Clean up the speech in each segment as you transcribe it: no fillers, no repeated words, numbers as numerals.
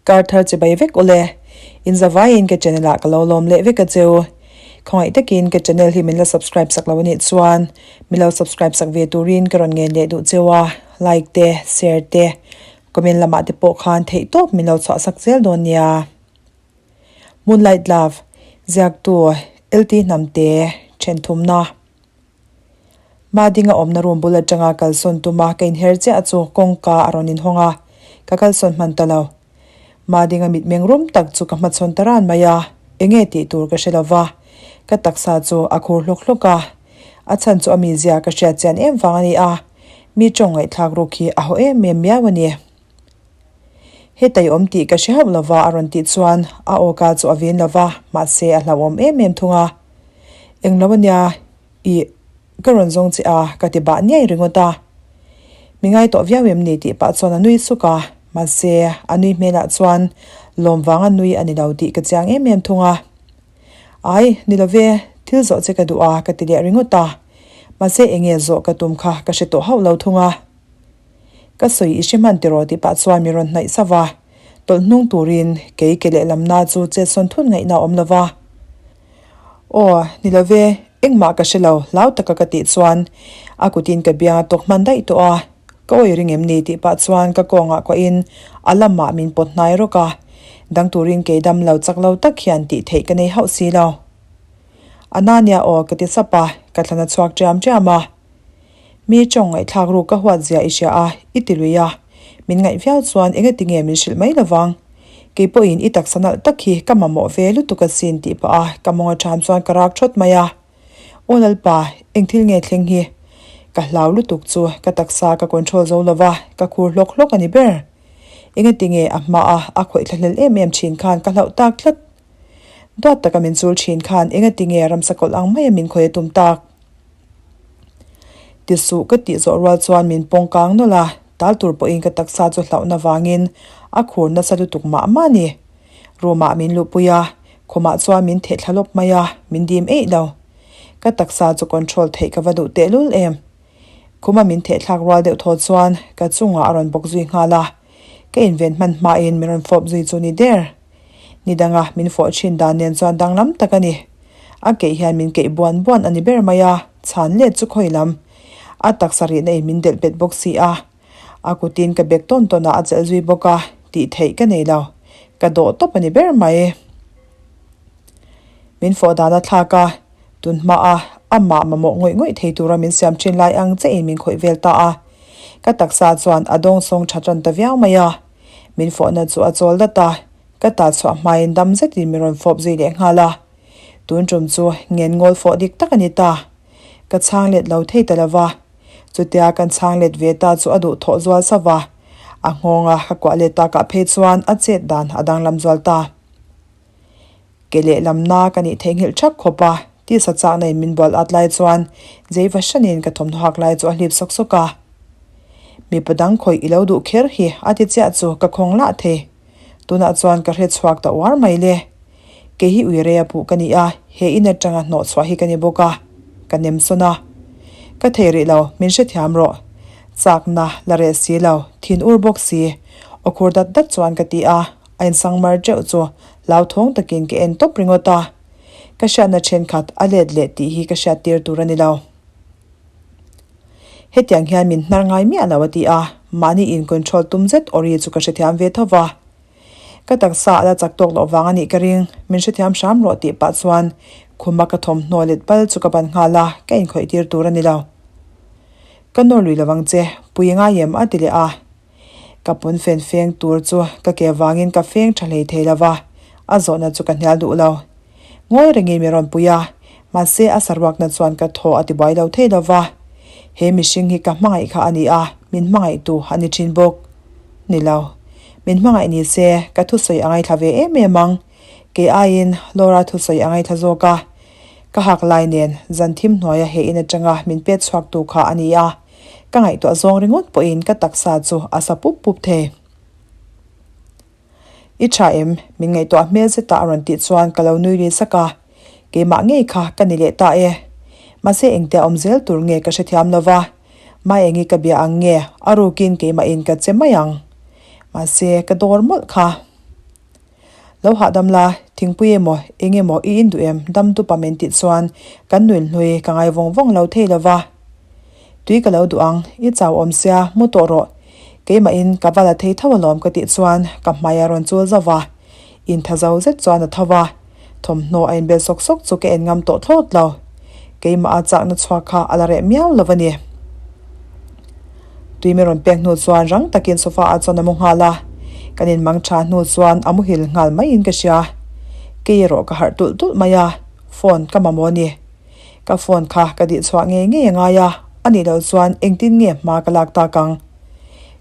Kar thar chibai vek ule. In zavaiin ka channel ah ka lo lawm leh vek a cheu. Khawngaih takin ka channel hi min la subscribe sak lo anih chuan min lo subscribe sak ve turin ka rawn ngen leh duh cheu a, like te, share te, comment lamah te pawh khan theih tawp min lo chhuah sak zel dawn nia. Moonlight Love, Ziaktu, LT Hnamte, Thenthumna. Madinga awmna room bul atanga kalsawn tuma ka inher chiah chu kawngka a rawn inhawng a, ka kalsawn hman ta lo. Madinga mitmeng rum tak chu ka hmachhawn ta ran mai a, enge tih tur ka hre lo va, ka taksa chu a khur hlawk hlawk a. A chhan chu a mizia ka hriat chian em vang a ni a, mi tawng ngaihthlak ruk hi a haw em em miau a ni. Hetei awm tih ka hre hauh lo va a rawn tih chuan a awka chu a vin lo va, mahse a hlauhawm em em thung a. Englo a nia, ih, ka rawn zawng che a, ka ti bah niai ringawt a. Mi ngai tawh viau em ni tih pah chuan a nui suk a, mahse a nui hmelah chuan lawm vanga nui a ni lo tih ka chiang em em thung a. Ai, ni lo ve, thil zawh che ka duh a, ka ti leh ringawt a. Mahse enge zawh ka tum kha ka hre tawh hauh lo thung a. Ka sawi i hre hman tiraw tih pah chuan mi rawn hnaih sauh a, tawlh hnung turin kei ke lehlamna chu chetsawn thut ngaihna a awm lo va. Aw, ni lo ve, engmah ka hre lo, hlau taka ka tih chuan a kutin ka biang a tawk hman daih tawh a, ka awi ring em ni tih pah chuan ka kawngah kuahin a lamah min pawt hnai rawk a, dang turin kei dam lo chak lo tak hian tih theih ka nei hauh si lo. A na nia aw ka ti sap a, ka thlan a chhuak ṭiam ṭiam a. Mi tawng ngaihthlak ruk ka huat zia i hria a, i ti lui a. Min ngaih viau chuan engati nge min hrilh mai lovang? Kei pawhin i taksa nalh tak hi ka mamawh ve lutuk asin tih pah a ka mawng aṭham chuan ka rak ṭhawt mai a. Aw Lalpa, eng thil nge thleng hi? Ka hlau lutuk chu ka taksa ka control zo lova, ka khur hlawk hlawk a ni ber. Engati nge a hma a a khawih thlahlel em em ṭhin khan ka hlauh tak tlat? Duat taka min chul ṭhin khan engati nge ramsa kawlh ang maia min khawih a tum tak? Ti suh ka tih zawh rual chuan min pawng kang nawlh a, tal tur pawhin ka taksa chu hlauhna vangin a khur nasa lutuk mah mah a ni. Room ah min luhpui a, khumah chuan min theh thla lawp mai a, min dim eih lo. Ka taksa chu control theih ka va duh tehlul em. Khuma min theh thlak rual deuh thaw chuan ka chungah a rawn bawk zui nghal a, ka inven hman hmain min rawn fawp zui chu ni der. Ni danga min fawh thin dan nen chuan danglam tak a ni. A keih hian min keih buan buan a ni ber mai a, chhan let chu khawi lam. A taksa rihna in min delh bet bawk si a. A kutin ka bek tawn tawn ah a chelh zui bawk a, tih theih ka nei lo. Ka dawh tawp a ni ber mai. Min fawh dan a thlak a, tun hma a amah mamawh ngawih ngawih thei tura min siam thin lai ang che in min khawih vel ta a. Ka taksa chuan a dawngsawng tha tan ta viau mai a. Min fawhna chu a chawl dat a, ka ta chhuah hmain dam zetin min rawn fawp zui leh nghal a. Tun tum chu ngen ngawl fawh dik tak a ni ta. Ka chhang let lo thei ta lo va. Chutia kan chhang let ve ta chu a duh thawh zual sauh va. A nghawnga ka kuah let takah phei chuan a chet dan a danglam zual ta. Ke lehlamna ka nih theihnghilh thak khawp a, tisa chakna in min bual at lai chuan Jeiva hranin ka thawmhnaw hak lai chu a hlip sawk sawk a. Mipa dang khawih i lo duh kher hi a ti chiah chu ka khawng lah thei. Tunah chuan ka hre chhuak ta uar mai le. Kei hi ui rei a puh ka ni a, he in atanga hnawh chhuah hi ka ni bawk a, ka nem sawn a. Ka thei rih lo, min hrethiam rawh. Chakna la reh si lo, thin ur bawk si, aw khur dat dat chuan ka ti a. A insangmar teuh chu hlauthawng takin ka en tawp ringawt a, ka hriatna thenkhat a let leh tih hi ka hriat tir tur a ni lo. Hetiang hian min hnar ngai miah lo a ti a, mahni in control tum zet awri chu ka hrethiam ve tho va. Ka taksa a la chak tawk loh vang a nih ka ring, min hrethiam hram rawh tih pah chuan khuma ka thawmhnaw let pal chu ka ban nghal a, ka inkhawih tir tur a ni lo. Ka nawr lui lovang che, pui ngai em a ti leh a. Ka pun fen feng tur chu ka ke vangin ka feng tha hlei thei lo va, a zawhna chu ka hnial duh lo. Ngawi rengin mi rawn pui a, mahse a saruakna chuan ka thaw a ti buai lo thei lo va. He mihring hi ka hmangaih kha a ni a, min hmangaihtu a ni thin bawk. Ni lo. Min hmangaih ni se, ka thusawi a ngaithla ve em em ang. Kei aiin Laura thusawi a ngaithla zawk a. Ka hak lai nen zan thim hnuaia he in atanga min pet chhuaktu kha a ni a. Ka ngaihtuah zawng ringawt pawhin ka taksa chu a sa pup pup thei. I tha em? Min ngaihtuah hmel zeta a rawn tih chuan ka lo nui ri sak a. Keimah ngei kha ka ni leh ta e. Mahse engtia awm zel tur nge ka hrethiam lo va. Maengi ka bia ang nge a rukin keimahin ka che mai ang. Mahse ka dawr mawlh kha. Lo hahdam la, thingpui emaw, eng emaw i in duh em? Dam dupa min tih chuan kan nuil hlui ka ngai vawng vawng lo thei lo va. Tui ka lo duh ang, i chau awm sia, mu tawh rawh. Keimahin ka va la thei tho alawm ka tih chuan ka hmai a rawn chul zauh va. Intha zo zet chuan a tho va. Thawmhnaw a inbel sawk sawk chu ka en ngam tawh thlawt lo. Keimah a chakna chhuak kha a la reh miau lo a ni. Tui mi rawn pek hnu chuan rang takin sofa ah chuan a mu nghal a. Kan inmang tha hnu chuan a muhil nghal maiin ka hria. Kei erawh ka harh tulh tulh mai a, phone ka mamawh a ni. Ka phone kha ka dih chhuah ngei ngei a ngai a, a nih loh chuan engtin nge hma ka lak tak ang?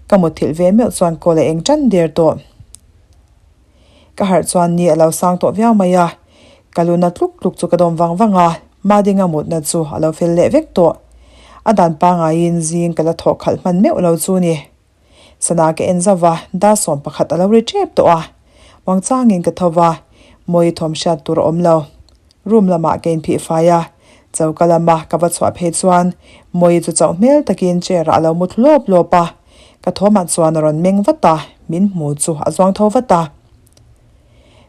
Ka mutthilh ve meuh chuan call a eng tan der tawh. Ka harh chuan ni a lo sang tawh viau mai a, ka lu na tluk tluk chu ka dawm vang vang a, Madinga mutna chu a lo fel leh vek tawh. A dan pangaiin zing ka la thawh khalh hman meuh lo chu ni. Sana ka en zauh va, dar 11 a lo ri tep tawh a. Wangchangin ka tho va, Mawi thawm hriat tur a awm lo. Room lamah ka inphih fai a, choka lama ka va chhuah phei chuan Mawi chu chauh hmel takin chair ah a lo mu thlu lawp lawp a, ka thawmah chuan a rawn meng vat a, min hmu chu a zuang tho vat a.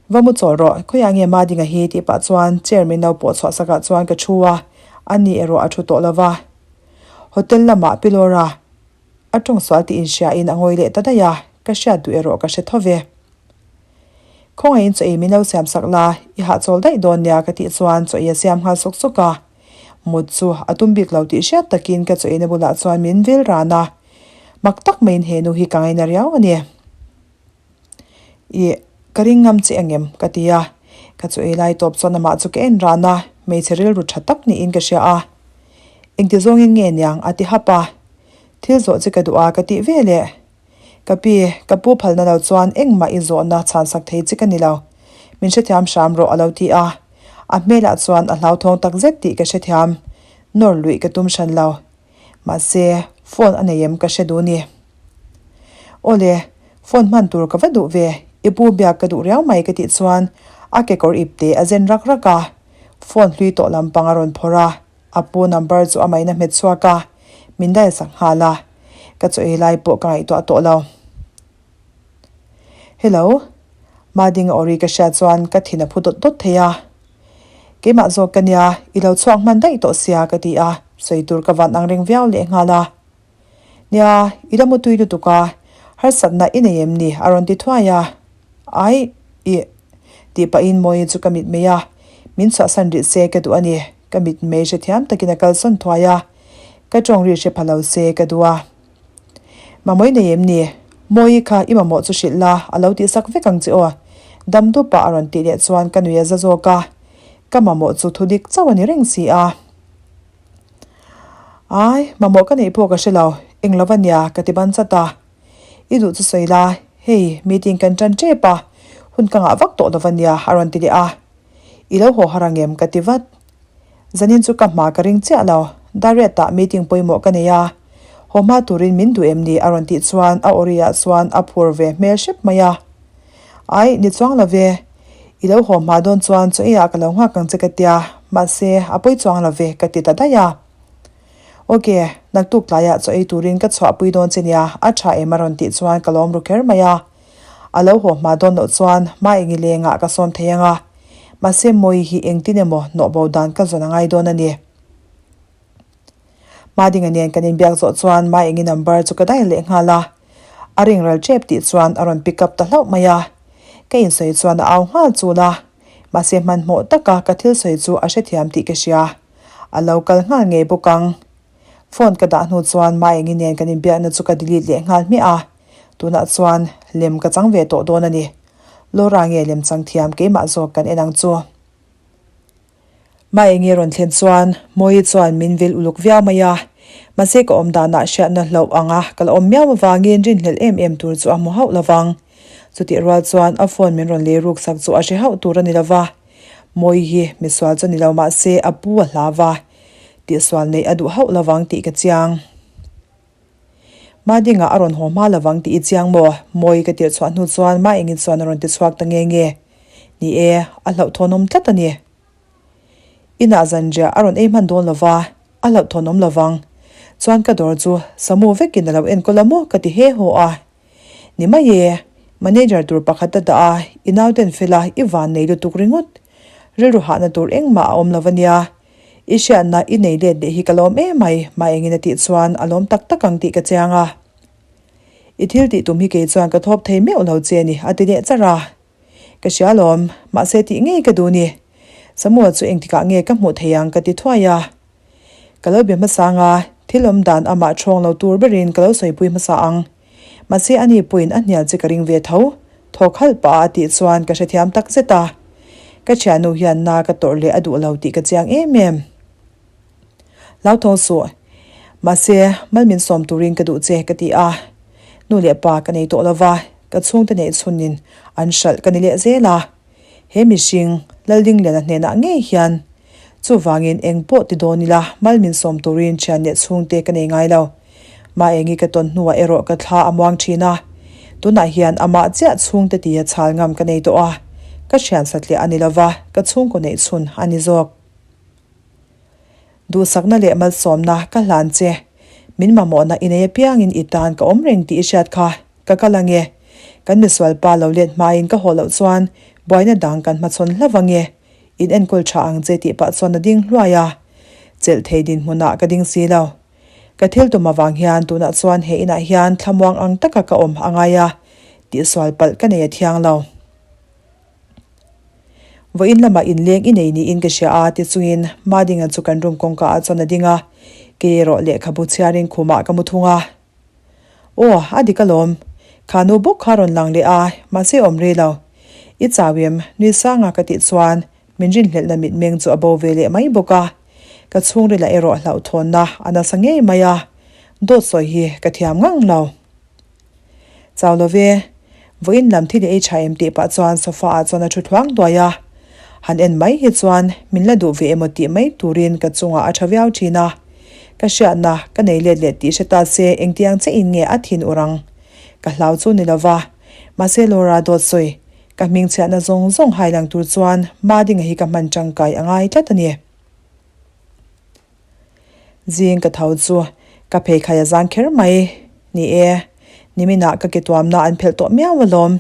Va mu chawl rawh, khawiah nge Madinga hi tih pah chuan chair min lo pawh chhuah sakah chuan ka thu a, ani erawh a thu tawh lo va. Hotel lamah Pi Laura a tawng sual tih inhriain a ngawi leh ta daih a, ka hriat duh erawh ka hre tho ve. Khawngaihin chaw ei min lo siam sak la, i hahchawl daih dawn nia ka tih chuan chaw ei a siam nghal sawk sawk a. Mut chu a tum bik lo tih hriat takin ka chaw eina bulah chuan min vil ran a. Mak tak maiin he nu hi ka ngaina riau a ni. Ih, ka ring ngam che engem? ka ti a. Ka chaw ei lai tawp chuan amah chu ka en ran a, hmeichhe rilru tha tak niin ka hria a. Engti zawngin nge niang? a ti hap a. Thil zawh che ka duh a ka tih ve leh. Ka pi, ka pu phalna lo chuan engmah i zawhna chhansak thei che ka ni lo. Min hrethiam hram rawh a lo ti a. A hmelah chuan a hlauthawng tak zet tih ka hrethiam. Nawr luih ka tum hran lo. Mahse, phone a nei em ka hre duh ni. Awle, phone hman tur ka va duh ve, i pu biak ka duh riau mai ka tih chuan a kekawr ipte a zen rak rak a. Phone hlui tawh lampang a rawn phawrh a. A pu number chu a main a hmet chhuak a, min dial sak nghal a. Ka chaw ei lai pawh ka ngaihtuah tawh lo. Hello? Madinga aw ri ka hriat chuan ka thin a phu dawt dawt thei a. Keimah zawk ka nia, i lo chhuak hman daih tawh sia ka ti a, sawi tur ka van ang reng viau leh nghal a. Nia, i la mutui lutuk a, harsatna i nei em ni? a rawn ti thuai a. Ai, ih. Tih pahin Mawi chu ka mitmei a, min chhuahsan rih se ka duh a ni. Ka mitmei hrethiam takin a kalsawn thuai a, ka tawng ri hre pha lo se ka duh a. Mamawih nei em ni? Mawi kha i mamawh chu hrilh la, a lo tihsak vek ang che aw. Dam dupa a rawn tih leh chuan ka nui a za zawk a, ka mamawh chu thu dik chauh a ni reng si a. Ai, mamawh ka neih pawh ka hre lo, eng lo va nia ka ti ban chat a. I duh chu sawi la, hei meeting kan tan tep a, hun ka ngah vak tawh lo va nia a rawn ti leh a. I lo haw har ang em ka ti vat. Zanin chu ka hma ka ring chiah lo, Dariat ah meeting pawimawh ka nei a, haw hma turin min duh em ni a rawn tih chuan a awri ah chuan a phur ve hmel hrep mai a. Ai, ni chuang lo ve. I lo haw hma dawn chuan chaw eiah ka lo nghak ang che ka tia, mahse a pawi chuang lo ve ka ti ta daih a. Ok, naktuk tlaiah chaw ei turin ka chhuahpui dawn che nia, a tha em a rawn tih chuan ka lawm ru kher mai a. A lo haw hma dawn loh chuan hma engi lengah ka sawm thei ang a, mahse Mawi hi engtin emaw hnawh bo dan ka zawn a ngai dawn a ni. Madinga nen kan inbiak zawh chuan Maengi number chu ka dial leh nghal a, a ring ral tep tih chuan a rawn pick up ta hlauh mai a. Ka insawi chuan a au nghal chul a, mahse hmanhmawh taka ka thil sawi chu a hrethiam tih ka hria. A lo kal nghal ngei bawk ang. Phone ka dah hnu chuan Maengi nen kan inbiakna chu ka delete leh nghal hmiah a, tunah chuan lem ka chang ve tawh dawn a ni. Laura nge lem chang thiam keimah zawk kan en ang chu. Maengi rawn thlen chuan Mawi chuan min vil uluk viau mai a, mahse ka awm danah hriatna hlauh anga ka la awm miau avangin rinhlelh em em tur chu a hmu hauh lovang. Chutih rual chuan a phone min rawn lei ruk sak chu a hre hauh tur a ni lova, Mawi hi misual chu ni lo mahse a pu a hla va, tihsual neih a duh hauh lovang tih ka chiang. Madinga a rawn haw hma lovang tih i chiang maw? Mawi ka tirh chhuah hnu chuan Maengi chuan a rawn ti chhuak ta nge nge. Ni e, a hlauhthawnawm tlat a ni. Inah zanriah a rawn ei hman dawn lova, a hlauhthawnawm lovang. Chuan ka dawr chu Samu vekin a lo enkawl a maw ka ti he haw a. Ni mai e. Manager tur pakhat a dah a, i nauten fel a, i van nei lutuk ringawt. Rilru hahna tur engmah a awm lo ania. I hriatna i nei let leh hi ka lawm em mai, mah engin a tih chuan a lawm tak tak ang tih ka chiang a. I thil tih tum hi kei chuan ka thawp thei meuh lo che ni, a ti leh char a. Ka hria lawm, mahse tih ngei ka duh ni. Samuel chu engtikah nge ka hmuh thei ang ka ti thuai a. Ka lo be hmasa anga, thil awm dan amah ṭhawng lo tur berin ka lo sawipui hmasa ang. Mahse ani pawhin a hnial che ka ring ve tho, thawk halh pah a a tih chuan ka hrethiam tak zet a. Ka thiannu hian na ka tawrh leh a duh lo tih ka chiang em em. Hlauthawng suh. Mahse, mal min sawm turin ka duh che ka ti a. Nu leh pa ka nei tawh lo va, ka chhungte neih chhunin an hralh ka ni leh zel a. He mihring, Laldingliana hnenah ngei hian chuvangin eng pawh ti dawn ila mal min sawm turin thian leh chhungte ka nei ngai lo. Maengi ka tawn hnuah erawh ka thla a muang thin a. Tunah hian amah chiah chhungte tia chhal ngam ka nei tawh a. Ka thian satliah a ni lo va, ka chhungkaw neih chhun a ni zawk. Duhsakna leh malsawmna ka hlan che. Min mamawhna i nei apiangin i tan ka awm reng tih i hriat kha. Ka kal ange. Kan misual pa lo let hmain ka haw loh chuan buaina dang kan hmachhawn hlauh ange. In enkawl tha ang che tih pah chuan a ding hluai a. Chelh thei dinhmunah ka ding si lo. Ka thil tum avang hian tunah chuan he inah hian thlamuang ang taka ka awm a ngai a, tihsual palh ka nei a thiang lo. Vawiin lamah inleng i nei niin ka hria a ti chungin Madinga chu kan room kawngka ah chuan a ding a, kei erawh lehkhabu chhiarin khumah ka mu thung a. Aw, a dik alawm. Kha nu bawk kha rawn lang leh a, mahse awm rei lo. I chau em? Nui sanga ka tih chuan min rinhlelhna mitmeng chu a bo ve leh mai bawk a. Ka chhungrilah erawh hlauhthawnna a nasa ngei mai a, dawt sawi hi ka thiam ngang lo. Chau lo ve, vawiin lam thil i ei tha em tih pah chuan sofa ah chuan a thu thluang duai a. Han en mai hi chuan min la duh ve emaw tih mai turin ka chungah a tha viau thin a. Ka hriatna ka nei let leh tih hre ta se engtiang che in nge a thin ur ang? Ka hlau chu ni lova. Mahse Laura dawt sawi, ka hmingchhiatna zawng zawng hai lang tur chuan Madinga hi ka hman tangkai a ngai tlat a ni. Zing ka tho chu ka pheikhai a zang kher mai. Ni e, niminah ka ke tuamna an phelh tawh miau alawm.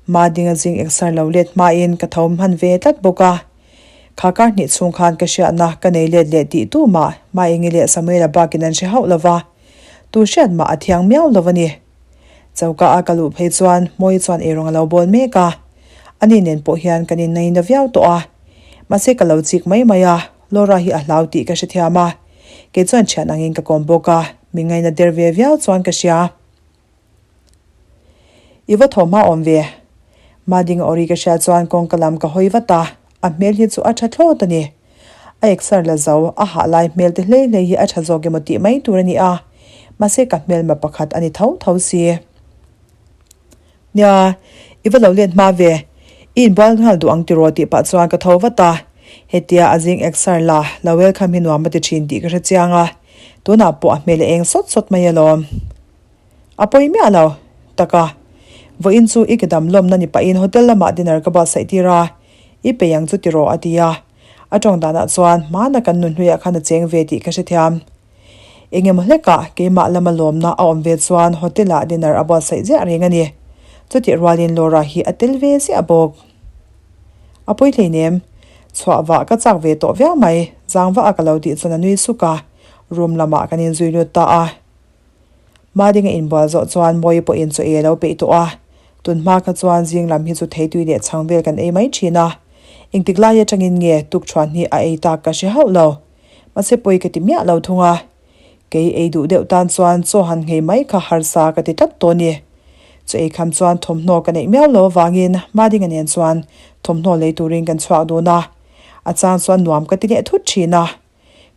Madinga zing exer lo let hmain ka tho hman ve tlat bawk a. Kha kar hnih chhung khan ka hriatna ka nei let leh tih tu mah Maengi leh Samuela bakin an hre hauh lo va. Tu hriat mah a thiang miau lo a ni. Choka a ka luh phei chuan Mawi chuan eirawng a lo bawl mek a. Ani nen pawh hian kan innaina viau tawh a. Mahse ka lo chik mai mai a, Laura hi a hlau tih ka hrethiam a. Kei chuan thian angin ka kawm bawk a, min ngaina der ve viau chuan ka hria. I va thaw hma awm ve. Madinga awri ka hria chuan kawngka lam ka hawi vat a, a hmel hi chu a tha thlawt a ni. A exer la zo, a hah lai hmel te hlei hlei hi a tha zawk emaw tih mai tur a ni a, mahse ka hmelma pakhat a ni tho tho si. Nia, i va lo let hma ve. I inbual nghal duh ang tiraw tih pah chuan ka tho vat a. Hetia a zing exer la, lo welcome hi nuam a ti thin tih ka hre chiang a, tunah pawh a hmel a eng sawt sawt mai alawm. A pawi miah lo. Taka. Vawiin chu i ke dam lawmna ni pahin hotel lamah dinner ka buatsaih tir a, i peih ang chu tiraw a ti a. A tawng danah chuan hmana kan nunhluiah khan a cheng ve tih ka hrethiam. Eng emaw hlekah keimah lama lawmna a awm ve chuan hotel ah dinner a buatsaih ziah reng a ni. Chutih rualin Laura hi a tel ve ziah bawk. A pawi hleinem. Chhuah vah ka chak ve tawh viau mai, zang vah a ka lo tih chuan a nui suk a, room lamah kan inzui lut ta a. Madinga inbual zawh chuan Mawi pawhin chaw ei a lo peih tawh a, tun hma kha chuan zing lam hi chu theitui leh chhang vel kan ei mai thin a, engtik lai atangin nge tukṭhuan hi a ei tak ka hre hauh lo. Mahse pawi ka ti miah lo thung a, kei ei duh deuh tan chuan chaw han nghei mai kha harsa ka ti tlat tawh a ni. Chaw ei kham chuan thawmhnaw ka neih miau lo avangin Madinga nen chuan thawmhnaw lei turin kan chhuak dun a, a chang chuan nuam ka ti leh thut thin a.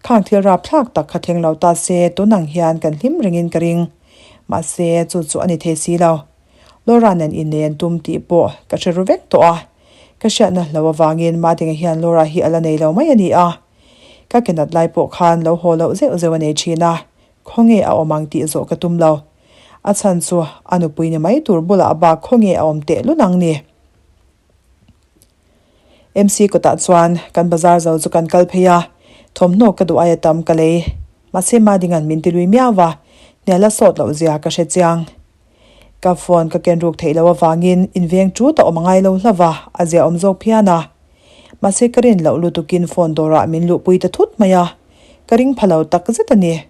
Khang thil rapthlak tak kha thleng lo ta se tun ang hian kan hlim rengin ka ring. Mahse, chu chu a ni thei si lo. Laura nen innei an tum tih pawh ka hre ru vek tawh a. Ka hriatna hlo avangin Madinga hian Laura hi a la nei lo mai a ni a. Ka ke nat lai pawh khan lo haw loh zeuh zeuh a nei thin a, khawnge a awm ang tih zawh ka tum lo. A chhan chu a nupui ni mai tur bulah bak khawnge a awm teh lun ang ni. MC kawtah chuan kan bazar zo chu kan kal phei a, thawmhnaw ka duh aia tam ka lei. Mahse Madinga'n min ti lui miau va, hnial a sawt loh zia ka hre chiang. Ka phone ka ken ruk theih loh avangin inveng ṭut a awm a ngai lo hlauh a, a ziahawm zawk phian a. Mahse ka rin loh lutukin phone dawrah min luhpui ta thut mai a, ka ring pha lo tak zet a ni.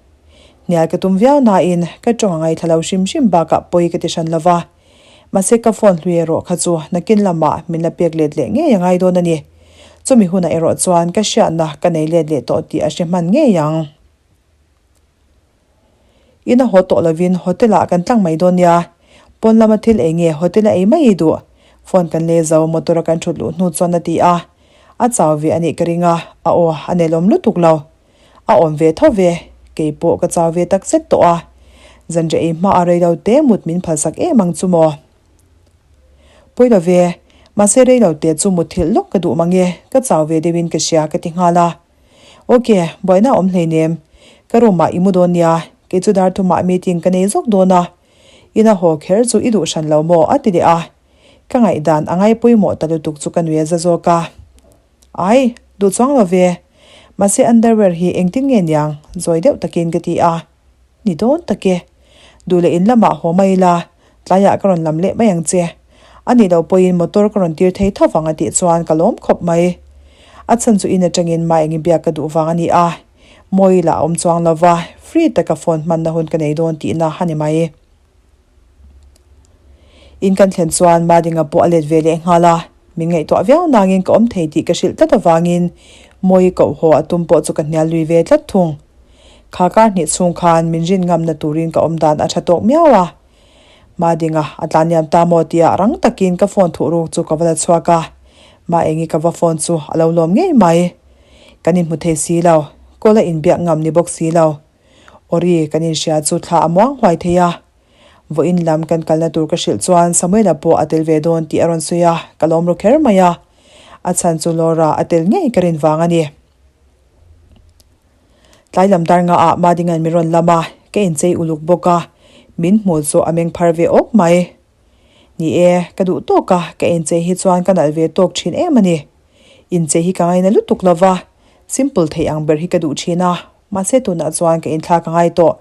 Hnial ka tum viau nain ka ṭawng a ngaithla lo hrim hrim bakah pawi ka ti hran lo va. Mahse ka phone hlui erawh kha chu nakin lamah min la pek let leh ngei a ngai dawn a ni. Chumi hunah erawh chuan ka hriatna ka nei let leh tawh tih a hre hman ngei ang. In a haw tawh lovin hotel ah kan tlang mai dawn nia. Pawn lama thil ei nge hotel a ei mai i duh? Phone kan lei zo motor a kan thut luh hnu chuan a ti a. A chau ve a nih ka ring a, a aw a nelawm lutuk lo. A awm ve tho ve, kei pawh ka chau ve tak zet tawh a. Zanriah ei hma a rei lo te mut min phalsak em ang chu maw? Pawi lo ve, mahse rei lo te chu mutthilh lawk ka duh mang e, ka chau ve deuhin ka hria ka ti nghal a. Ok, buaina a awm hleinem. Ka room ah i mu dawn nia, kei chu dar thumah meeting ka nei zawk dawn a. Ina haw kher chu i duh hran lo maw? a ti leh a. Ka ngaihdan a ngai pawimawh ta lutuk chu ka nui a za zawk a. Ai, duh chuang lo ve. Mahse underwear hi engtin nge niang? zawi deuh takin ka ti a. Ni dawn tak e. Duh leh in lamah haw mai ila, tlaiah ka rawn lam leh mai ang che. A nih loh pawhin motor ka rawn tir thei tho vang a tih chuan ka lawm khawp mai. A chhan chu in atangin mah eng i biak ka duh vang a ni a, mawi lah a awm chuang lo va, free taka phone hmanna hun ka nei dawn tihna a ni mai. In kan thlen chuan Madinga pawh a let ve leh nghal a, min ngaihtuah viau nangin ka awm thei tih ka hrilh tlat avangin Mawi koh haw a tum pawh chu ka hnial lui ve tlat thung. Kha kar hnih chhung khan min rin ngamna turin ka awm dan a tha tawk miau a. Madinga a tlan liam ta maw tia rang takin ka phone thuh ruk chu ka va la chhuak a, Maengi ka va phone chu a lo lawm ngei mai. Kan inhmu thei si lo, call a inbiak ngam ni bawk si lo. Awri kan inhria chu thla a muang huai thei a. Vawiin lam kan kalna tur ka hrilh chuan Samuela pawh a tel ve dawn tih a rawn sawi a, ka lawm ru kher mai a. A chhan chu Laura a tel ngei ka rin vang a ni. Tlai lam dar ngaah Madinga'n min rawn lam a, ka inchei uluk bawk a, min hmuh chu a meng phar ve awk mai. Ni e, ka duh tawk a, ka inchei hi chuan ka nalh ve tawk thin em a ni. Inchei hi ka ngaina lutuk lo va, simple theih ang ber hi ka duh thin a, mahse tunah chuan ka inthlak a ngai tawh.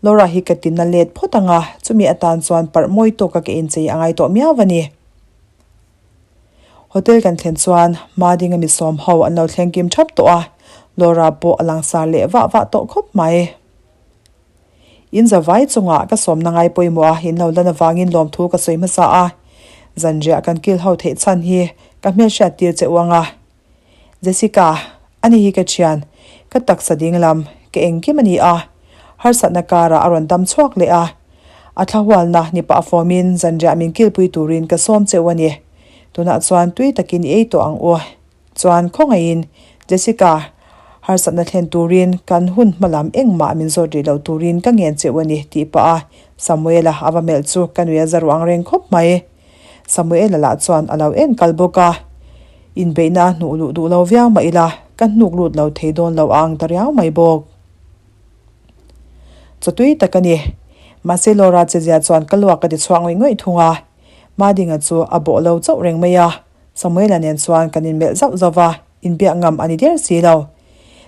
Laura hi ka tinna let phawt ang a, chumi atan chuan parh mawi tawka ka inchei a ngai tawh miau a ni. Hotel kan thlen chuan Madinga mi sawm ho an lo thleng kim thap tawh a, Laura pawh a langsar leh vah vah tawh khawp mai. In za vai chungah ka sawmna ngai pawimawh a in lo lan avangin lawmthu ka sawi hmasa a, zanriah kan kil ho theih chhan hi ka hmelhriat tir che u ang a. Jessica, ani hi ka thian, ka taksa ding lam, ka engkim a ni a, harsatna karah a rawn dam chhuak leh a. A thlahualna ni pah fawmin zanriah min kilpui turin ka sawm che u a ni. Tunah chuan tui takin i ei tawh ang u. Chuan khawngaihin Jessica, harsatna thlen turin kan hun hma lam engmah min zawt rih loh turin ka ngen che u a ni tih pah a Samuela a va melh chu ka nui a za ruang reng khawp mai. Samuela lah chuan a lo en kal bawk a, inbeihna a hnuh luh duh lo viau mah ila ka hnuk lut lo thei dawn lo a ang ta riau mai bawk. Chaw tui tak a ni. Mahse Laura chezia chuan ka luak ka ti chhuak ngawih ngawih thung a, Madinga chu a bawh lo chauh reng mai a. Samuela nen chuan kan inmelh zauh zauh va, inbiak ngam a ni der si lo.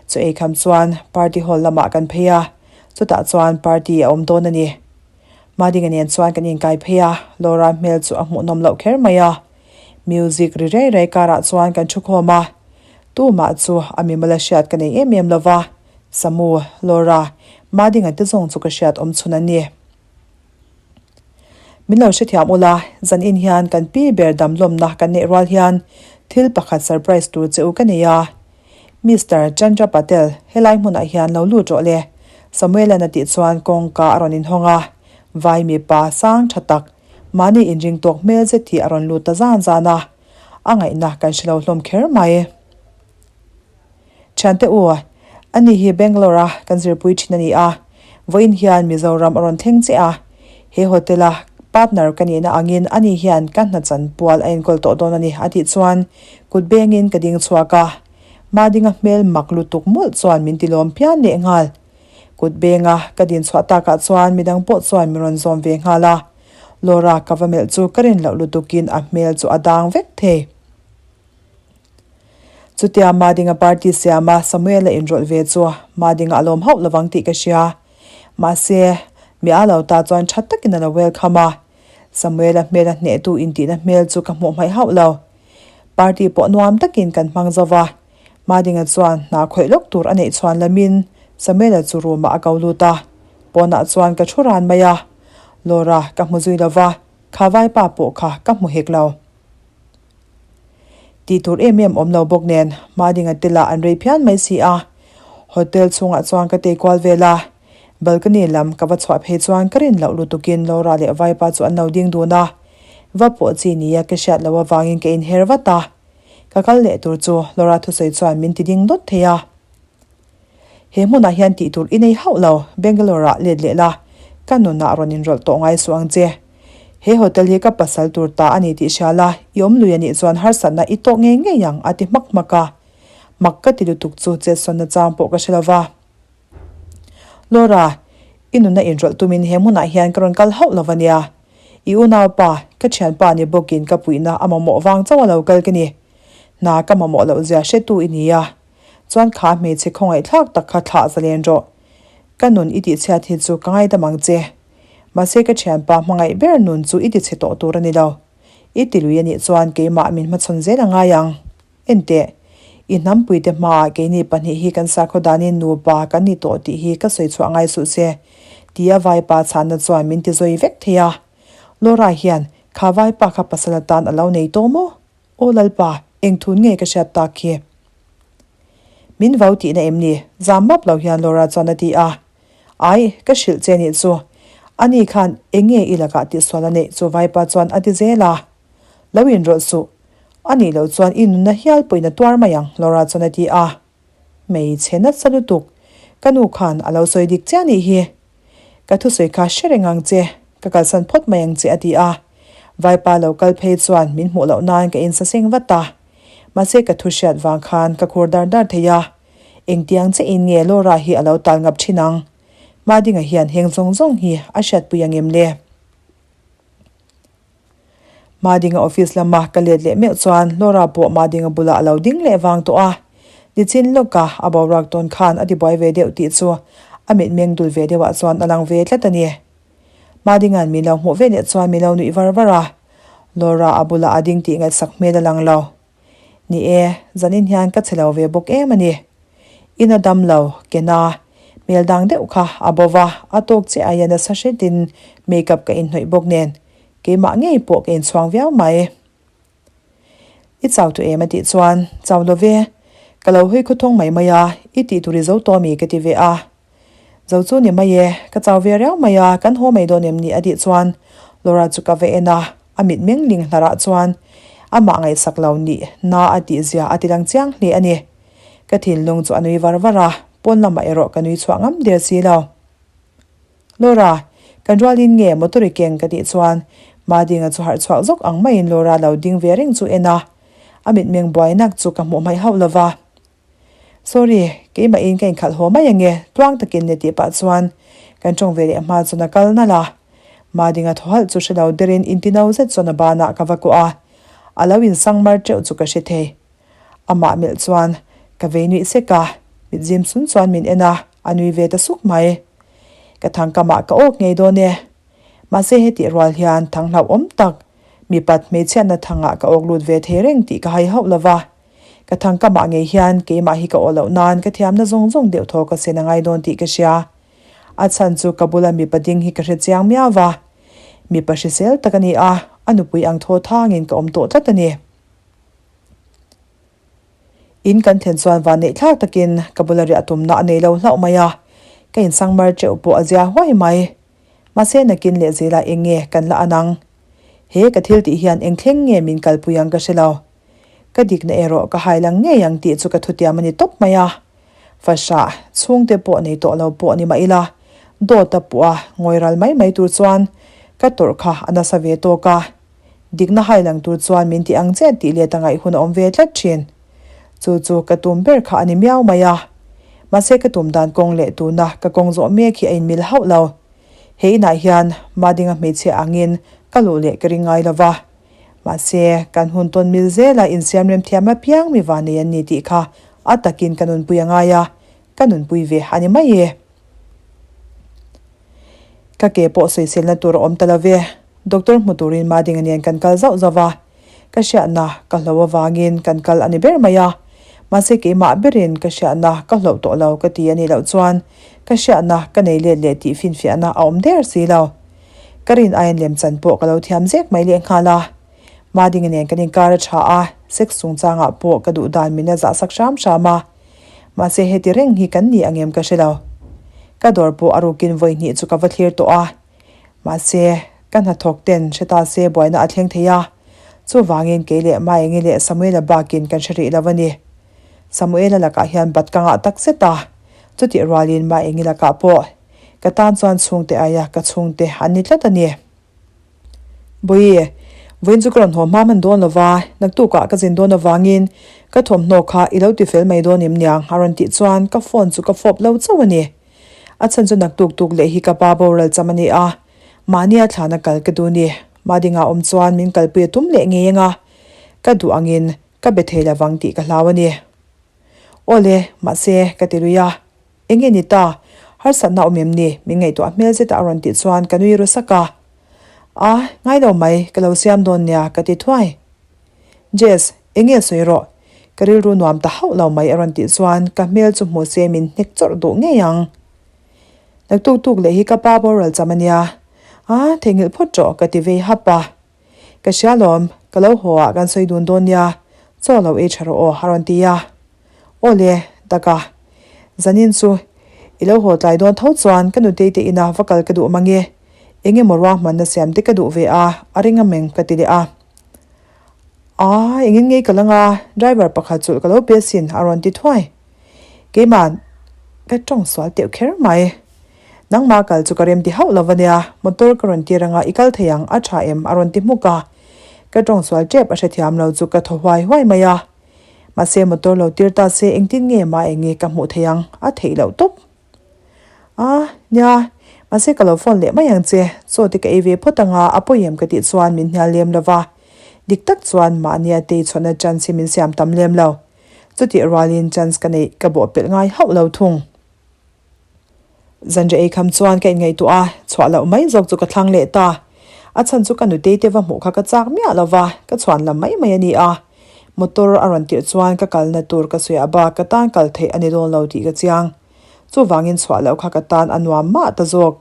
Chu ei kham chuan party hall lamah kan phei a, chutah chuan party a awm dawn a ni. Madinga nen chuan kan inkai phei a, Laura hmel chu a hmuhnawm loh kher mai a. Music ri rei rei karah chuan kan thu khawm a, tumah chu a mimal a hriat ka nei em em lo va, Samu, Laura, Madinga te zawng chu ka hriat awm chhun an ni. Min lo hrethiam ula, zan in hian kan pi ber damlawmna kan neih rual hian thil pakhat surprise tur che u ka nei a. Mister Chandra Patel, helai hmunah hian lo lut rawh le. Samuel-a'n a tih chuan kawngka a rawn inhawng a, vai mipa sang tha tak, mahni inring tawk hmel zet hi a rawn lut ta zan zan a. A ngaihna kan hre lo hlawm kher mai. Thiante u, ani hi Bangalore a kan zirpui thin a ni a, vawiin hian Mizoram a rawn thleng che a, he hotel a partner ka nihna angin ani hian ka hna chan pual a enkawl tawh dawn a ni a tih chuan kut bengin ka ding chhuak a, Madinga hmel mak lutuk mawlh chuan min ti lawm phian leh nghal. Kut benga ka din chhuah takah chuan midang pawh chuan min rawn zawm ve nghal a, Laura ka va melh chu ka rin loh lutukin a hmel chu a dang vek thei. Chutia Madinga party siama Samuel-a inrawlh ve chu Madinga a lawm hauh lovang tih ka hria. Mahse, mi a lo ta chuan tha takin a lo welcome a. Samuela hmela hnehtu intihna hmel chu ka hmuh hmaih hauh lo. Party pawh nuam takin kan hmang zo va, Madinga chuan hna khawih lawk tur a neih chhuan lamin Samuela chu room ah a ko lut a, pawnah chuan ka thu ran mai a. Laura ka hmu zui lo va, kha vaipa pawh kha ka hmu hek lo. Tih tur em em awm lo bawk nen Madinga te lah an rei phian mai si a. Hotel chhungah chuan ka tei kual vel a, balcony lam ka va chhuah phei chuan ka rin loh lutukin Laura leh vaipa chu an lo ding dun a. Va pawh chi nia ka hriat loh avangin ka inher vat a. Ka kal leh tur chu Laura thusawi chuan min ti ding dawt thei a. He hmunah hian tih tur i nei hauh lo, Bangalore ah let leh la, ka nunah rawn inrawlh tawh ngai suh ang che. He hotel hi ka pasal tur ta a ni tih hria la, i awm lui a nih chuan harsatna i tawk ngei ngei ang a ti hmak hmak a. Mak ka ti lutuk chu chetsawnna chang pawh ka hre lo va. Laura, i nuna inrawlh tumin he hmunah hian ka rawn kal hauh lo va nia. I unaupa, ka thianpa ni bawkin ka puihna a mamawh vang chauh a lo kal ka ni. Hna ka mamawh loh zia hretu i ni a. Chuan kha hmeichhe khawngaihthlak tak kha thlah zalen rawh. Ka nun i tihchhiat hi chu ka ngaidam ang che. Mahse ka thianpa hmangaih ber nun chu i tichhe tawh tur a ni lo. I tilui a nih chuan keimah min hmachhawn zel a ngai ang. Enteh, i hnampuite hmaah keini pahnih hi kan sakhaw danin nupa kan ni tawh tih hi ka sawi chhuah ngai suh se, tia vaipa chhanna chuan min ti zawi vek thei a. Laura hian kha vaipa kha pasal atan a lo nei tawh maw? Aw Lalpa, eng thun nge ka hriat tak khi? Min vau tihna em ni? Zam map lo hian Laura chuan a ti a. Ai, ka hrilh che nih chu. Ani khan eng nge i lakah tihsual a neih chu vaipa chuan a ti zel a. Lo inrawlh suh. A nih loh chuan i nunna hial pawhin a tuar mai ang, Laura chuan a ti a. Hmeichhe nasa lutuk. Ka nu khan a lo sawi dik chiah nih hi. Ka thusawi kha hre reng ang che, ka kalsan phawt mai ang che a ti a. Vaipa lo kal phei chuan min hmuh loh nan ka insaseng vat a. Mahse ka thu hriat vang khan ka khur dar dar thei a. Engtiang chiahin nge Laura hi a lo tal ngap thin ang? Madinga hian heng zawng zawng hi a hriatpui ang em le? Madinga office lama ka let leh meuh chuan Laura pawh Madinga bulah a lo ding leh vang tawh a. Nichin lawka a boruak tawn khan a tibuai ve deuh tih chu a mitmeng dul ve deuhah chuan a lang ve tlat a ni. Madinga'n min lo hmuh ve leh chuan min lo nuih var var a. Laura a bulah a ding tih ngaihsak hmel a lang lo. Ni e, zanin hian ka che lo ve bawk em a ni. In a dam lo, Kena, hmel dang deuh kha a bo va, a tawk chiah aia nasa hretin makeup ka inhnawih bawk nen, keimah ngei pawh ka inchhuang viau mai. I chau tu em a tih chuan, Chau lo ve, ka lo hawi khawthawng mai mai a, i tih tur i zo tawh mi ka ti ve a. Zo chu ni mai e, ka chau ve riau mai a, kan haw mai dawn em ni a tih chuan Laura chu ka va en a, a mit meng ling hlarh ah chuan amah ngaihsak lo nih na a tih zia a ti lang chiang hle a ni. Ka thinlung chu a nui var var a, pawn lamah erawh ka nui chhuah ngam der si lo. Laura, kan rualin nge motor i keng ka tih chuan Madinga chu harh chhuak zawk ang maiin Laura lo ding ve reng chu en a, a mitmeng buainak chu ka hmuh hmaih hauh lova. Sorry, keimahin ka inkhalh haw mai ange, tluang takin le tih pah chuan kan tawng ve leh hma chuan a kal nalh a. Madinga thaw halh chu hre lo derin intino zet chuan a banah ka va kuah a, a lo insang mar teuh chu ka hre thei. Amah melh chuan ka vei nuih sek a, mit zim sun chuan min en a, a nui ve ta suk mai. Ka thangkamah ka awk ngei dawn e. Mahse hetih rual hian thang hlauhawm tak, mipat hmeichhiatna thangah ka awk lut ve thei reng tih ka hai hauh lova. Ka thangkamah ngei hian keimah hi ka awh loh nan ka thiamna zawng zawng deuh thaw ka sen a ngai dawn tih ka hria. A chhan chu ka bula mipa ding hi ka hre chiang miau va. Mipa hrisel tak a ni a, a nupui ang thaw thangin ka awm tawh tlat a ni. In kan thlen chuan van neih thlak takin ka bula riah tumna a nei lo hlauh mai a, ka insangmar teuh pawh a zia huai mai. Mahse nakin leh zelah eng nge kan la an ang? He ka thil tih hian eng thleng nge min kalpui ang ka hre lo. Ka dikna erawh ka hai lang ngei ang tih chu ka thutiam a ni tawp mai a. Fahrah, chhungte pawh nei tawh lo pawh ni mah ila, dawt a puh a, ngawi ral mai mai tur chuan ka tawrh kha a nasa ve tawk a. Dikna hai lang tur chuan min ti ang che tih let a ngaih hun a awm ve tlat thin. Chu chu ka tum ber kha a ni miau mai a. Mahse ka tum dan kawng leh tuna ka kawng zawh mek hi a inmil hauh lo. He inah hian Madinga hmeichhia angin ka luh leh ka ring ngai lo va. Mahse kan hun tawn mil zela insiam rem thiam apiang mi vanei an ni tih kha a takin ka nunpui a ngai a, ka nunpui ve a ni mai e. Ka ke pawh sawiselna tur a awm ta lo ve. Doctor hmu turin Madinga nen kan kal zauh zauh va, ka hriatna ka hlo avangin kan kal a ni ber mai a. Mahse keimah berin ka hriatna ka hloh tawh lo ka ti a nih loh chuan ka hriatna ka nei let leh tih finfiahna a awm der si lo. Ka rin aiin lemchan pawh ka lo thiam zek mai lehnghal a. Madinga nen kan inkar a tha a, sex chungchangah pawh ka duh dan min la zahsak hram hram a. Mahse heti reng hi kan ni angem ka hre lo. Ka dawr pawh a rukin vawi hnih chu ka va thlir tawh a. Mahse, ka hnathawk ten hre ta se buaina a thleng thei a. Chuvangin kei leh Maengi leh Samuela bakin kan hre rih lo a ni. Samuela lakah hian bat ka ngah tak zet a. Chutih rualin Maengi lakah pawh ka tan chuan chhungte aia ka chhungte an ni tlat a ni. Bawihi, vawiin chu ka rawn haw hma hman dawn lo va, naktukah ka zin dawn avangin ka thawmhnaw kha i lo ti fel mai dawn em niang a rawn tih chuan ka phone chu ka fawp lo chauh a ni. A chhan chu naktuk tuk leh hi ka pa boral cham a ni a, mahnia thlana kal ka duh ni. Madinga awm chuan min kalpui a tum leh ngei anga ka duh angin ka be thei lovang tih ka hlau a ni. Awle, mahse ka ti lui a. Eng nge ni ta? Harsatna awm em ni? Min ngaihtuah hmel zeta a rawn tih chuan ka nui ru sak a. A, ngai lo mai, ka lo siam dawn nia, ka ti thuai. Jess, eng nge sawi rawh? Ka rilru nuam ta hauh lo mai a rawn tih chuan ka hmel chu hmu se min hnek chawrh duh ngei ang. Naktuk tuk leh hi ka pa boral cham a nia. A, theihnghilh phawt rawh, ka ti vei hap a. Ka hria lawm, ka lo haw ah kan sawi dun dawn nia, chaw lo ei tha rawh aw a rawn ti a. Aw le, taka. Zanin chu i lo haw tlai dawn tho chuan ka nutei te ina va kal ka duh mang e, eng emaw ruahmanna siam te ka duh ve a, a ring a meng ka ti leh a. Aa, engin ngei ka la nga, driver pakhat chulh ka lo pe asin a rawn ti thuai. Keimah ka tawng sual teuh kher mai. Nangmah kal chu ka rem ti hauh lo va nia, motor ka rawn tir anga i kal thei ang, a tha em? a rawn ti hmuk a. Ka tawng sual tep a hrethiam lo chu ka thaw huai huai mai a. Mahse motor lo tir ta se engtin nge mah eng nge ka hmuh thei ang, a theih loh tawp. A, nia, mahse ka lo phone leh mai ang che, chaw te ka ei ve phawt anga a pawi em ka tih chuan min hnial lem lo va. Dik tak chuan mahnia tei chhuahna chance hi min siam tam lem lo. Chutih rualin chance ka neih ka bawhpelh ngai hauh lo thung. Zanriah ei kham chuan ka inngaihtuah a, chhuah loh mai zawk chu ka thlang leh ta. A chhan chu ka nutei te va hmuh kha ka chak miah lo va, ka chhuan lam mai mai a ni a. Motor a rawn tirh chuan ka kalna tur ka sawi ah bak ka tan kal theih a ni dawn lo tih ka chiang. Chuvangin chhuah loh kha ka tan a nuam mah ta zawk.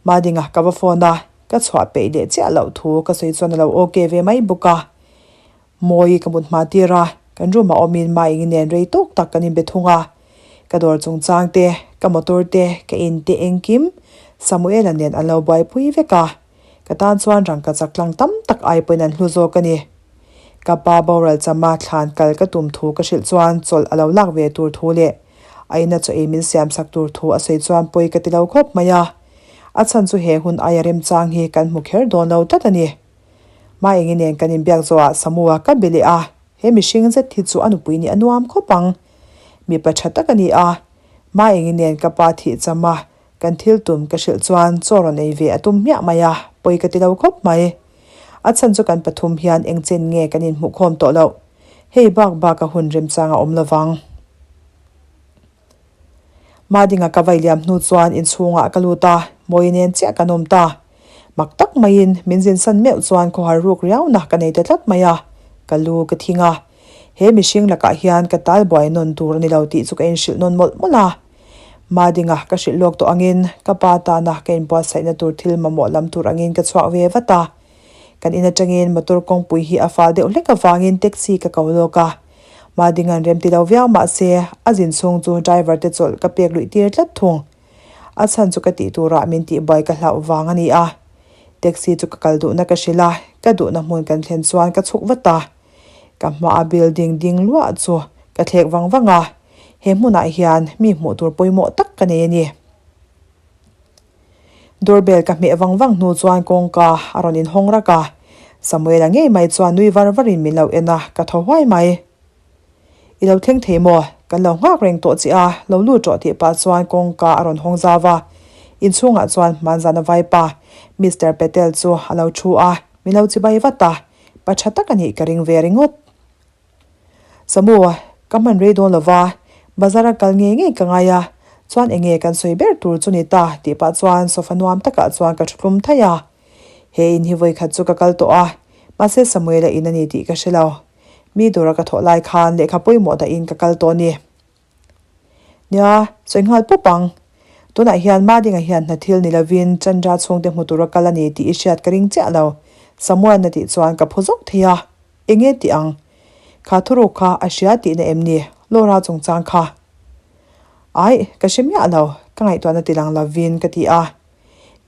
Madinga ka va phone a, ka chhuah peih leh chiah loh thu ka sawi chuan a lo okay ve mai bawk a. Mawi ka mut hma tir a, kan room ah awmin Maengi nen rei tawk tak kan inbe thung a. Ka dawr chungchang te, ka motor te, ka in te engkim Samuela nen an lo buaipui vek a. Ka tan chuan rangka chak tlang tam tak ai pawhin an hlu zawk a ni. Ka pa boral chama thlan kal ka tum thu ka hrilh chuan chawlh a lo lak ve tur thu leh a ina chaw ei min siam sak tur thu a sawi chuan pawi ka ti lo khawp mai a. A chhan chu he hun aia remchang hi kan hmu kher dawn lo tlat a ni. Maengi nen kan inbiak zawhah Samua ka be leh a, he mihring zet hi chu a nupui nih a nuam khawp ang. Mipa tha tak a ni a, Maengi nen ka pa thih cham a, kan thil tum ka hrilh chuan chaw rawn ei ve a tum hmiah mai a, pawi ka ti lo khawp mai. A chhan chu kan pathum hian eng chen nge kan inhmuhkhawm tawh loh. Hei bak bak a hun remchang a awm lovang. Madinga ka vai liam hnu chuan inchhungah ka lut a, Mawi nen chiah kan awm ta. Mak tak maiin min zinsan meuh chuan khawhar ruk riauna ka nei ta tlat mai a, ka lu ka thing a. He mihring lakah hian ka tal buai nawn tur a ni lo tih chu ka inhrilh nawn mawlh mawlh a. Madinga ka hrilh lawk tawh angin ka pa tana ka inbuatsaihna tur thil mamawh lam tur angin ka chhuak ve vat a. Kan in atangin motor kawngpui hi a fal deuh hlek avangin taxi ka ko lawk a. Madinga'n rem ti lo viau mah se, a zin chhung chu driver te chawlh ka pek luih tir tlat thung. A chhan chu ka tih turah min tihbuai ka hlauh vang a ni a. Taxi chu ka kal duhna ka hrilh a, ka duhna hmun kan thlen chuan ka chhuk vat a. Ka hmaah building ding luah chu ka thlek vang vang a, he hmunah hian mi hmuh tur pawimawh tak ka nei a ni. Doorbell ka hmeh vang vang hnu chuan kawngka a rawn inhawng rak a, Samuela ngei mai chuan nui var varin min lo en a, ka thaw huai mai. I lo thleng thei maw? Kan lo nghak reng tawh che a, lo lut rawh tih pah chuan kawngka a rawn hawng zau a. Inchhungah chuan hmanzana vaipa Mister Patel chu a lo thu a, min lo chibai vat a, pa tha tak a nih ka ring ve ringawt. Samu, ka hman rei dawn lova, bazar a kal ngei ngei ka ngai a, chuan eng nge kan sawi ber tur chu ni ta tih pah chuan sofa nuam takah chuan ka thu tlum thai a. He in hi vawikhat chu ka kal tawh a, mahse Samuel-a in a ni tih ka hre lo. Mi dawra ka thawh lai khan lehkha pawimawh dahin ka kal tawh a ni. Nia, sawi nghal pawp ang. Tunah hian Madinga hian hna thil ni lovin Chandra chhungte hmu tura kal a ni tih i hriat ka ring chiah lo, Samuel-na tih chuan ka phu zawk thei a. Enge tih ang? Kha thuruk kha a hria tihna em ni? Laura chungchang kha. Aih, ka hre miah lo, ka ngaihtuahna tilang lovin ka ti a.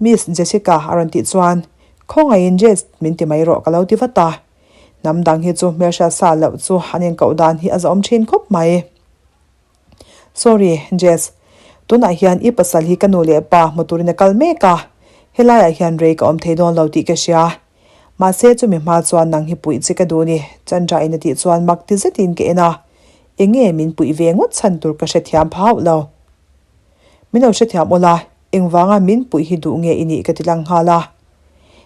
Miss Jessica a rawn tih chuan, Khawngaihin Jess min ti mai rawh ka lo ti vat a. Hnam dang hi chu hmelhriat sa loh chu an inkoh dan hi a zahawm thin khawp mai. Sorry, Jess. Tunah hian i pasal hi ka nu leh pa hmu turin a kal mek a, helaiah hian rei ka awm thei dawn lo tih ka hria. Mahse chumi hma chuan nang hi puih che ka duh ni, Chandra in a tih chuan mak ti zetin ka en a. Enge min puih ve ngawt chhan tur ka hrethiam pha hauh lo. Min lo hrethiam ula, engvanga min puih hi duh nge i nih ka ti lang nghal a.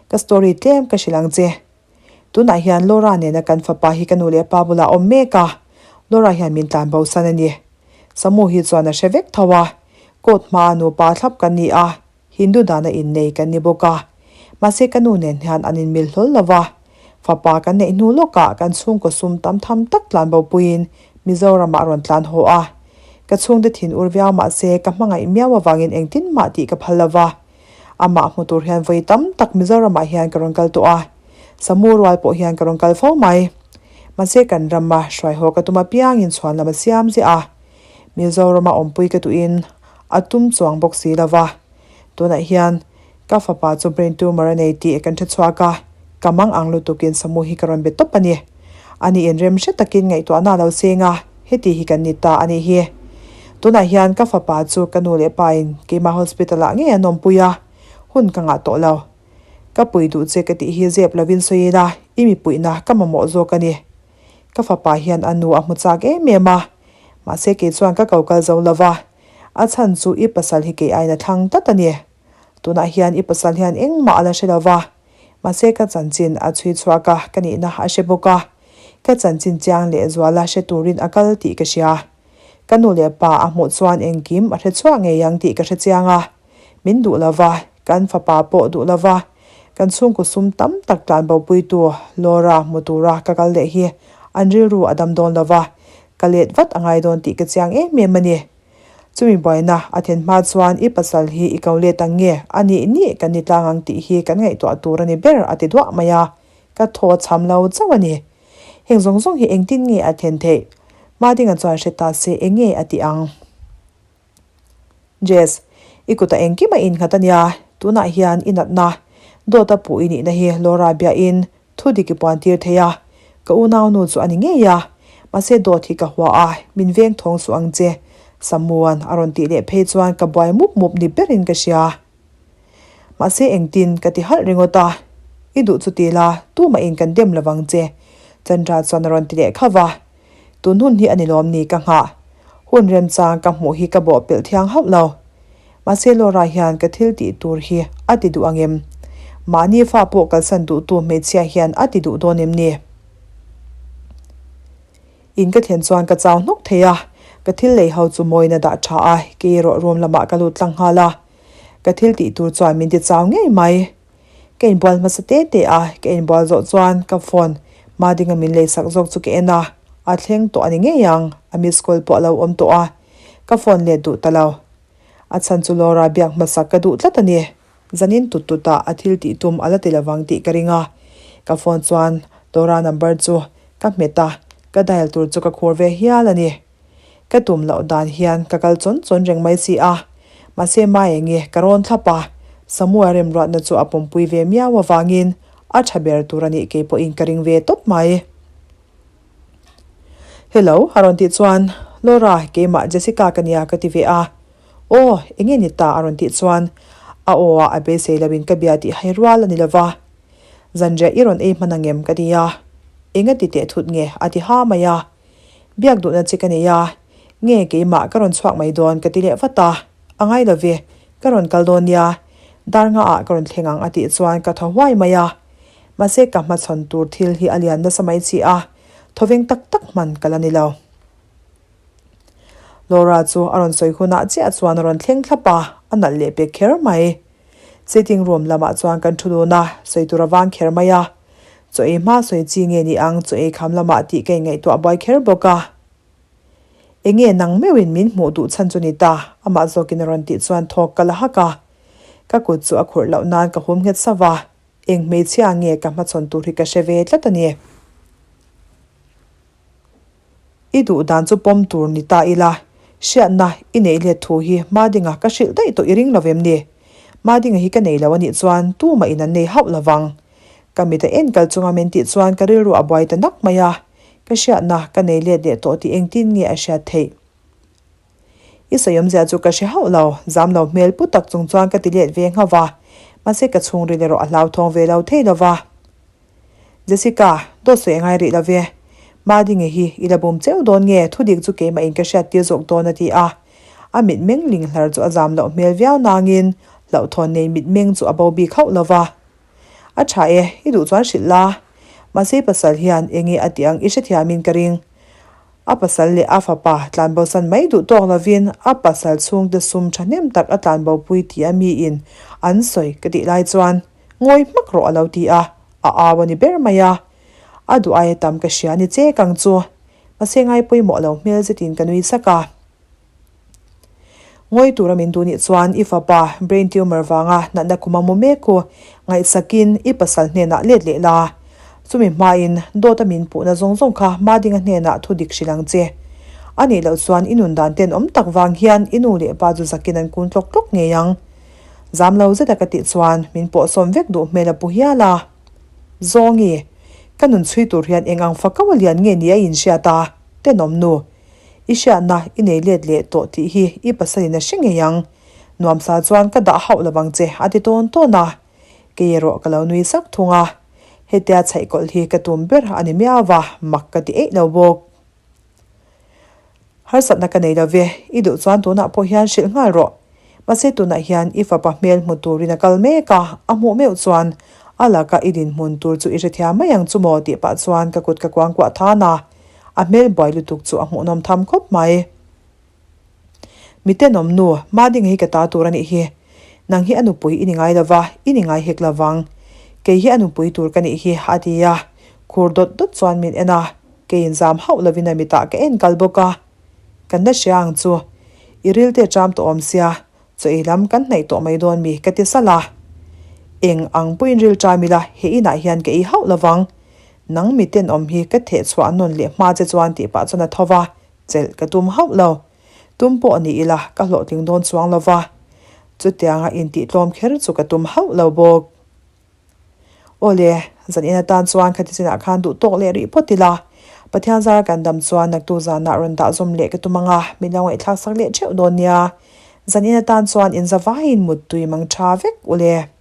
Ka story tlem ka hrilh ang che. Tunah hian Laura nena kan fapa hi ka nu leh pa bulah a awm mek a, Laura hian min tlan bo san a ni. Samu hi chuan a hre vek tho a, court hmaa nupa thlap kan ni a, Hindu dana innei kan ni bawk a. Mahse ka nu nen hian an inmil hlawl lo va, fapa kan neih hnu lawkah kan chhungkaw sum tam tham tak tlan bo puiin Mizoramah a rawn tlan haw a. Ka chhungte thin ur viau mahse ka hmangaih miau avangin engtin mah tih ka phal lo va. Amah hmu tur hian vawi tam tak Mizoramah hian ka rawn kal tawh a, Samu rual pawh hian ka rawn kal fo mai. Mahse kan rama hruai haw ka tum apiangin chhuan lam a siam ziah a, Mizorama awmpui ka duhin a tum chuang bawk si lo va. Tunah hian ka fapa chu brain tumor a nei tih kan hre chhuak a, ka mang ang lutukin Samu hi ka rawn be tawp a ni. Ani inrem hre takin ngaihtuahna a lo seng a, heti hi kan ni ta a nih hi. Tunah hian ka fapa chu ka nu leh pain keimah hospital ah ngei an awmpui a, hun ka ngah tawh lo. Ka pui duh che ka tih hi zep lovin sawi ila, i mipuihna ka mamawh zawk a ni. Ka fapa hian a nu a hmu chak em em a, mahse kei chuan ka ko kal zo lo va, a chhan chu i pasal hi kei aiin a thlang tlat a ni. Tunah hian i pasal hian engmah a la hre lo va, mahse ka chanchin a chhui chhuak a, ka nihna a hre bawk a, ka chanchin chiang leh zuala hre turin a kal tih ka hria. Ka nu leh pa a hmuh chuan engkim a hre chhuak ngei ang tih ka hre chiang a, min duh lo va, kan fapa pawh duh lo va, kan chhungkaw sum tam tak tlan bopuitu Laura hmu tura ka kal leh hi an rilru a dam dawn lo va, ka let vat a ngai dawn tih ka chiang em em a ni. Chumi buaina a then hma chuan i pasal hi i ko let ang nge a nih nih kan ni tlang ang tih hi kan ngaihtuah tur a ni ber a ti duah mai a, ka thaw cham lo chauh a ni. Heng zawng zawng hi engtin nge a then theih? Madinga chuan hre ta se eng nge a tih ang? Jess, i kutah engkim a innghat a nia, tunah hian i natna, dawt a puh i nihna hi Laura biahin Thu dik i puan tir thei a, ka unaunu chu a ni ngei a, mahse dawt hi ka hua a, min veng thawng suh ang che, Samuan a rawn tih leh phei chuan ka buai mup mup ni berin ka hria. Mahse engtin ka ti halh ringawt a, i duh chu ti la, tumahin kan dem lovang che, Chandra chuan a rawn ti leh khauh a, tun hun hi a ni lawm ni ka nghah, hun remchang ka hmuh hi ka bawhpelh thiang hauh lo. Mahse Laura hian ka thil tih tur hi a ti duh ang em? Mahni fa pawh kalsan duhtu hmeichhia hian a ti duh dawn em ni? In ka thlen chuan ka chau hnawk thei a, ka thil lei ho chu mawiin a dah tha a, kei erawh room lamah ka lut tlang nghal a. Ka thil tih tur chuan min ti chau ngei mai. Ka inbual hmasa te te a, ka inbual zawh chuan ka phone Madinga min lei sak zawk chu ka en a, a thleng tawh a ni ngei ang, a miss call pawh a lo awm tawh a, ka phone let duh ta lo. A chhan chu Laura biak hmasak ka duh tlat a ni. Zanin tut tutah a thil tih tum a la ti lovang tih ka ring a. Ka phone chuan Laura number chu ka hmet a, ka dial tur chu ka khur ve hial a ni. Ka tum loh dan hian ka kal chawn chawn reng mai si a. Mahse Maengi ka rawn thlap a, Samuel remruatna chu a pawmpui ve miau avangin a tha ber tur a nih kei pawhin ka ring ve tawp mai. Hello, a rawn tih chuan, Laura, keimah Jessica ka nia ka ti ve a. Aw, enge ni ta a rawn tih chuan, a aw ah a beisei loin ka bia tih hai rual a ni lova. Zanriah i rawn ei hman angem ka ti a. Enga ti teh thut nge a ti ha mai a. Biak duhna che ka nei a, nge keimah ka rawn chhuak mai dawn ka ti leh vat a. A ngai lo ve, ka rawn kal dawn nia, dar nga ah ka rawn thleng ang a tih chuan ka thaw huai mai a. Mahse ka hmachhawn tur thil hi a lian nasa mai chi a, thawveng tak tak hman ka la ni lo. Laura chu a rawn sawi hunah chiah chuan a rawn thleng thlap a, a nalh leh pek kher mai. Sitting room lamah chuan kan thu dun a, sawi tur a vang kher mai a. Chaw ei hma sawi chi nge ni ang chaw ei kham lamah tih ka inngaihtuah buai kher bawk a. Enge nang meuhin min hmuh duh chhan chu ni ta, amah zawkin a rawn tih chuan thawk ka la hak a. Ka kut chu a khurh loh nan ka hum nghet sauh va, eng hmeichhia nge ka hmachhawn tur hi ka hre ve tlat a ni. I duh dan chu pawm tur ni ta ila, hriatna i neih let thu hi Madinga ka hrilh daih tawh i ring lo vem ni? Madinga hi ka nei lo a nih chuan tumah in an nei hauh lo vang. Ka mit a en kal chunga min tih chuan ka rilru a buai ta nak mai a, ka hriatna ka nei let leh tawh tih engtin nge a hriat theih? I sawiawmzia chu ka hre hauh lo, zam lo hmel pu tak chung chuan ka ti let ve nghauh va, mahse ka chhungril erawh a hlauthawng ve lo thei lo va. Jessica, dawt sawi a ngai rih lo ve. Madinge hi i la bum cheu dawn nge thudik chu keimah in ka hriat tir zawk dawn a ti a. A mitmeng ling hlar chu a zam loh hmel viau nangin hlauhthawn nei mitmeng chu a bo bik hauh lo va. A tha e, i duh chuan hrilh la. Mahse i pasal hian enge a tih ang i hrethiamin ka ring. A pasal leh a fapa tlanbosan mai duh tawk lovin a pasal chhungte sum thahnem tak a tlanbopui tih a miin an sawi ka tih lai chuan Ngawi hmak rawh a lo ti a, a au a ni ber mai a. A duh aia tam ka hria ni che kang chu. Mahse ngai pawimawh lo hmel zetin ka nui sak a. Ngawi tura min duh nih chuan i fapa brain tumor vanga natna khum a mu mek khu ngaihsakin i pasal hnenah let leh la. Chumi hmain dawta min puhna zawng zawng kha Madinga hnenah thu dik hrilh ang che. A nih loh chuan i nun dan tenawm tak vang hian i nu leh pa chu zakin an kun tlawk tlawk ngei ang. Zam lo zeta ka tih chuan min pawhsawm vek duh hmel a pu hial a. Zawngi, ka nun chhui tur hian eng ang fakau a lian nge ni a inhriat a, tenawm nu. I hriatna i nei let leh tawh tih hi i pasalin a hre ngei ang. Nuamsa chuan ka dah hauh lo vang che a ti tawn tawn a. Kei erawh ka lo nui sak thung a. Hetia chhaihkawlh hi ka tum ber a ni miau va, mak ka ti eih lo bawk. Harsatna ka nei lo ve, i duh chuan tunah pawh hian hrilh nghal rawh. Mahse tunah hian i fapa hmel hmu turin a kal mek a, a hmuh meuh chuan a laka i dinhmun tur chu i hrethiam mai ang chu maw tih pah chuan ka kut ka kuangkuah than a, a hmel buai lutuk chu a hmuhnawm tham khawp mai. Mi tenawm nu, Madinga hi ka ta tur a nih hi. Nang hi a nupui i ni ngai lo va, i ni ngai hek lo vang. Kei hi a nupui tur ka nih hi, a ti a. Khur dawt dawt chuan min en a, kei inzam hauh lovin a mitah ka en kal bawk a. Kan la hria ang chu. I ril te ṭam tawh awm sia, chaw ei lam kan hnaih tawh mai dawn mi, ka ti salh a. Eng ang pawhin ril ṭam ila, he inah hian ka ei hauh lo vang. Nang mi tenawm hi ka theh chhuah nawn leh hma che chuan tih pah chuan a tho va, Chelh ka tum hauh lo. Tum pawh ni ila ka hlawhtling dawn chuang lo va. Chutianga intihtlawm kher chu ka tum hauh lo bawk. Awle, zan in atan chuan khati chinah khan duh tawk leh rih phawt ila. Pathian zara kan dam chuan naktu zanah rawn dah zawm leh ka tum ang a, min lo ngaihthlak sak leh theuh dawn nia. Zan in atan chuan inzavaiin muttui mang tha vek ule.